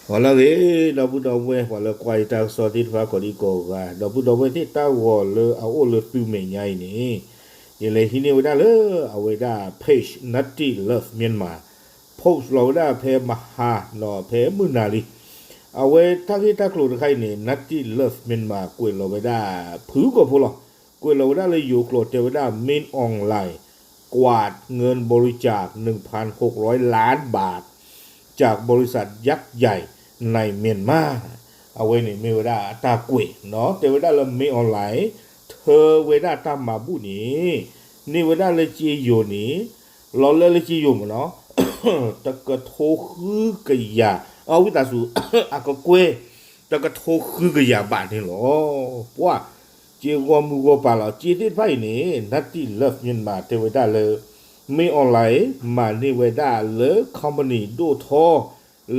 ဟါလၢအဂ့ၤ ဒီပုၢ်ဒီဝဲၢ် ပှၤလၢကွၢ်ယတၢ်ကစီၣ်သ့ၣ်တဖၣ်ကိးဒံကိးဂၤ, ဒီပုၢ်ဒီဝဲၢ်သ့ၣ် တၢ်ဂီၤလၢအအိၣ်လၢသုမဲာ်ညါအံၤန့ၣ်, ယလဲၤဟံးန့ၢ်ဝဲဒၣ်လၢအဝဲဒၣ် page Nutty Love Myanmar post လီၤဝဲဒၣ်ဖဲမဟါ ဒီးဖဲမုၢ်နၤလံ. အဝဲတၢ်ဂ့ၢ်တၢ်ကျိၤတခါအံၤန့ၣ် Nutty Love Myanmar ကွဲးလီၤဝဲဒၣ် ဖုၣ်ကိာ်ဖိလီၤ. ကွဲးလီၤဝဲဒၣ်လၢယိၤကျိာ်တဲဝဲဒၣ် Min Aung Hlaing กวาดเงินบริจาค หนึ่งพันหกร้อยล้านบาท จากบริษัทยักษ์ใหญ่ในเมียนมา အဝဲန့ၣ်မ့ၢ်ဝဲဒၣ်အတၢ်ကွဲးနီၤ တဲဝဲဒၣ်လၢ Min Aung Hlaing ထၢဝဲဒၣ်တၢ်မၤဘူၣ်န့ၣ် န့ၢ်ဝဲဒၣ်လၢစ့ယိၤန့ၣ် လီၤလၢလၢစ့ယိၤမ့ၢ်နီၤ တကထိဃုကယၤ အဝံသးစူၤ အကကွဲၢ် တကထိဃုကယၤဘးန့ၣ်လီၤ. ပှၤ စ့ဂီၢ်မုၢ်ဂီၢ်ပၤလီၤ. စ့သ့ၣ်တဖၣ်အံၤန့ၣ် Nutty Love Myanmar တဲဝဲဒၣ်လၢ Min Aung Hlaing မၤန့ၢ်ဝဲဒၣ်လၢ company ဒိၣ်ထီ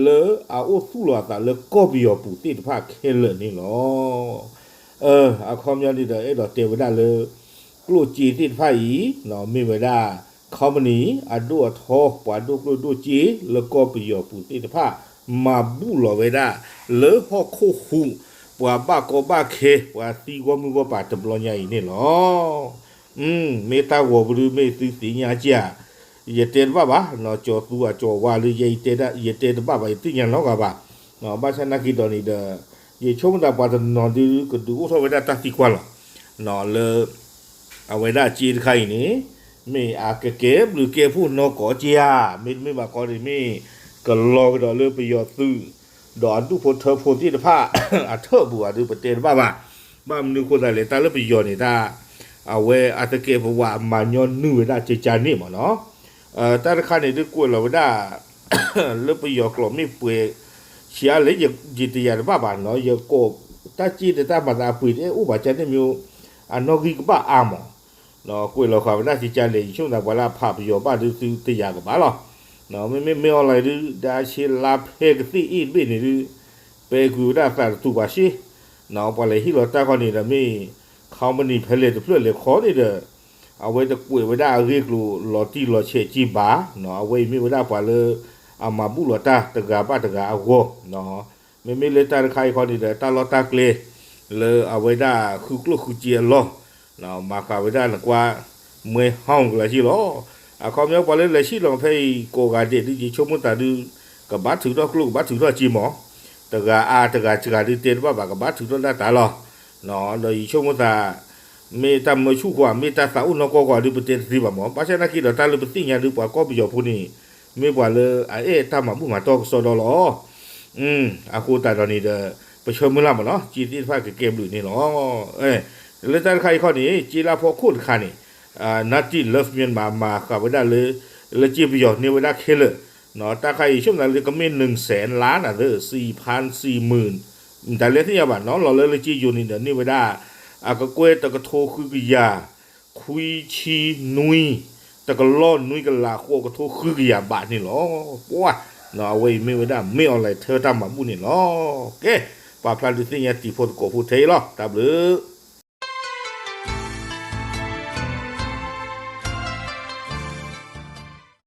လၢအအိၣ်သူၣ်လီၤအသးလၢကီၢ်ပယီၤပူၤသ့ၣ်တဖၣ်ခဲလၢာ်န့ၣ်လီၤ. အခီပညီန့ၣ်ဒီး အဲၣ်ဒိးတဲဝဲဒၣ်လၢ ကျိၣ်စ့သ့ၣ်တဖၣ်အံၤ မ့ၢ်ဝဲဒၣ် company အဒိၣ်အထီ ပှၤဒိၣ်ကျိၣ်ဒိၣ်စ့လၢကီၢ်ပယီၤပူၤသ့ၣ်တဖၣ် မၤဘူၣ်လီၤဝဲဒၣ် လၢဟီၣ်ခိၣ်ဟူး ပှၤဘၣ်ကီဘၣ်ခဲ ပှၤသံဂီၢ်မုၢ်ဂီၢ်ပၤတဘျီညါအံၤန့ၣ်လီၤ. မ့ၢ်တၢ်ဂီၤပဒု မ့ၢ်သုသ့ၣ်ညါကၢ် ယတဲတဘၣ်ဘၣ်, ကၠီၤသူအကၠီၤဝါလၢယဲ ယတဲတဘၣ်ဘၣ် ယသ့ၣ်ညါနီတဂၤဘၣ်. ဘၣ်ဆၣ်နာ်က့ဒီးန့ၣ်ဒီး ယဆိကမိၣ်သးပှၤတနီၤဒုးကဒုးအိၣ်ထီၣ်ဝဲဒၣ်တၢ်သံကွၢ်လီၤ. လၢ အဝဲဒၣ်စ့တခါအံၤန့ၣ် မ့ၢ်အကကဲဘျုးကဲဖှိၣ်နီၢ်ကီးက့ဧါ, မ့တမ့ၢ်ဘၣ်ကီန့ၣ် မ့ၢ်ကလီၤကဒီးလၢပယီၤသုး ဒီးအဒူၣ်ဖိထၢဖိသ့ၣ်တဖၣ် အထၢၣ်ပူၤဧါဒုး ပတဲတဘၣ်ဘၣ်. ဘၣ်မနုၤအဃိသတးလဲၣ် တၢ်လၢပယီၤန့ၣ်တၢ် အဝဲအသကဲးပဝးမၤညီနုၢ်ဝဲဒၣ်ကကါန့ၣ်မ့ၢ်နီၤ. တၢ်တခါန့ၣ်ဒုးကွဲးလီၤဝဲဒၣ် လၢပယီၤကျိာ်မ့ၢ်ပှဲၤ ဆံးအါလဲၣ် ယတယာ်တဘၣ်ဘၣ်နီၤ ယကိး တၢ်စ့ဒီးတၢ်မၤသးအပှ့ၤတအဲၣ်အိၣ်ဘၣ်ကန့ၣ်မ့ၢ် အနီၣ်ဂံၢ်ကဘၣ်အါမး ကွဲးလီၤဃာ်ဝဲဒၣ်ကကါလဲၣ် ယဆိကမိၣ်သးပှၤလၢအဖးပယီၤဘၣ်ဒုးသုတယာ်ကဘၣ်လီၤ. မ့မ့ၢ် မ့ၢ် online ဒုး ဒါဆ့လါဖဲကသ့ၣ်အ့ၣ်တဘ့ၣ်န့ၣ်ဒုး ပဲကွံာ်ဝဲဒၣ်သးတတူာ်ဘၣ်ရှ့ ပှၤလဲၤဟ့ၣ်လီၤတၢ်ခီန့ၣ်ဒီးမ့ၢ် company ဖဲလဲၣ်တဖျၢၣ်လဲၤခီန့ၣ်ဒီး အဝဲတကွဲးဝဲဒၣ်အဂ့ၢ်ကျိၤလီၤတံၢ်လီၤဆဲးက့ဘၣ်, အဝဲအံၤမ့ၢ်ဝဲဒၣ်ပှၤလၢ အမၤဘူၣ်လီၤတၢ်တဂၤဘၣ်တဂၤအဂီၢ်, မ့မ့ၢ်လၢတၢ်တခါအံၤခီန့ၣ်ဒီး တၢ်လီၢ်တၢ်ကျဲ လၢအဝဲဒၣ်ဃုကျိၣ်ဃုစ့အလီၢ် မၤဃာ်ဝဲဒၣ်နကွၢ် မွဲဟီၣ်ကလၢၤက့လီၤ. အခီပညီပှၤလၢလဲၤဆံၣ်လီၤဖဲအံၤကိးဂၤဒဲးဒုး ယဆိကမိၣ်သးဒုး ကဘၣ်ထုးထီၣ်ကျိၣ်ကဘၣ်ထုးထီၣ်စ့မး, တဂၤအါတဂၤစှၤဒုးတဲတဘၣ်ဘၣ် ကဘၣ်ထုးထီၣ်ဒၣ်တၢ်လီၤ. ဒီးယဆိကမိၣ်သး မ့ၢ်တၢ်မၢဆူၣ်ကွၢ် မ့ၢ်တၢ်သးအိၣ်နီၢ်ကီၢ်ကွၢ်ဒုး ပတဲတသ့ဘၣ်မး, ဘၣ်ဆၣ်နာ်က့ဒီးတၢ်လၢပသ့ၣ်ညါဒုး ပှၤကီၢ်ပယီၤဖိန့ၣ် မ့ၢ်ပှၤလၢအအဲၣ်တၢ်မၤဘူၣ်မၤတီၢ်ကစီဒီလီၤ. အဃိသတးဒီးန့ၣ်ဒီး ပဆၢမုၢ်လၢ်မးနီၤ စ့သ့ၣ်တဖၣ်ကကဲဘျုးန့ၣ်လီၤ. လၢတၢ်တခါအံၤခီန့ၣ် စ့လၢဖီခိၣ်တခါန့ၣ် Nutty Love Myanmar မၤဃာ်ဝဲဒၣ်လၢ လၢစ့ပယီၤန့ၢ်ဝဲဒၣ်ခဲလၢာ်, တၢ်ခါအံၤဆိကမိၣ်သးလၢကမ့ၢ် နုၢ်စဲးလါနၤသၢ စံဖၣ်စံမုၢ် တၢ်လဲၤသ့ၣ်ညါဘၣ်နီၤ လီၤလၢလၢစ့ယိၤန့ၣ်ဒီးန့ၢ်ဝဲဒၣ် အကကွဲၢ်တကထိဃုကယၤ ခွံဆံနွံ တကလီၢ်နွံကလးဃိးကထိဃုကယၤဘးန့ၣ်လီၤ. ပှၤ အဝဲအံၤမ့ၢ်ဝဲဒၣ် မ့ၢ် online ထၢတၢ်မၤဘူၣ်န့ၣ်လီၤ. ကဲ ပာ်ဖျါဒုးသ့ၣ်ညါတံၤဖိသကိးဖိထဲအံၤလီၤ. တၢ်ဘျုး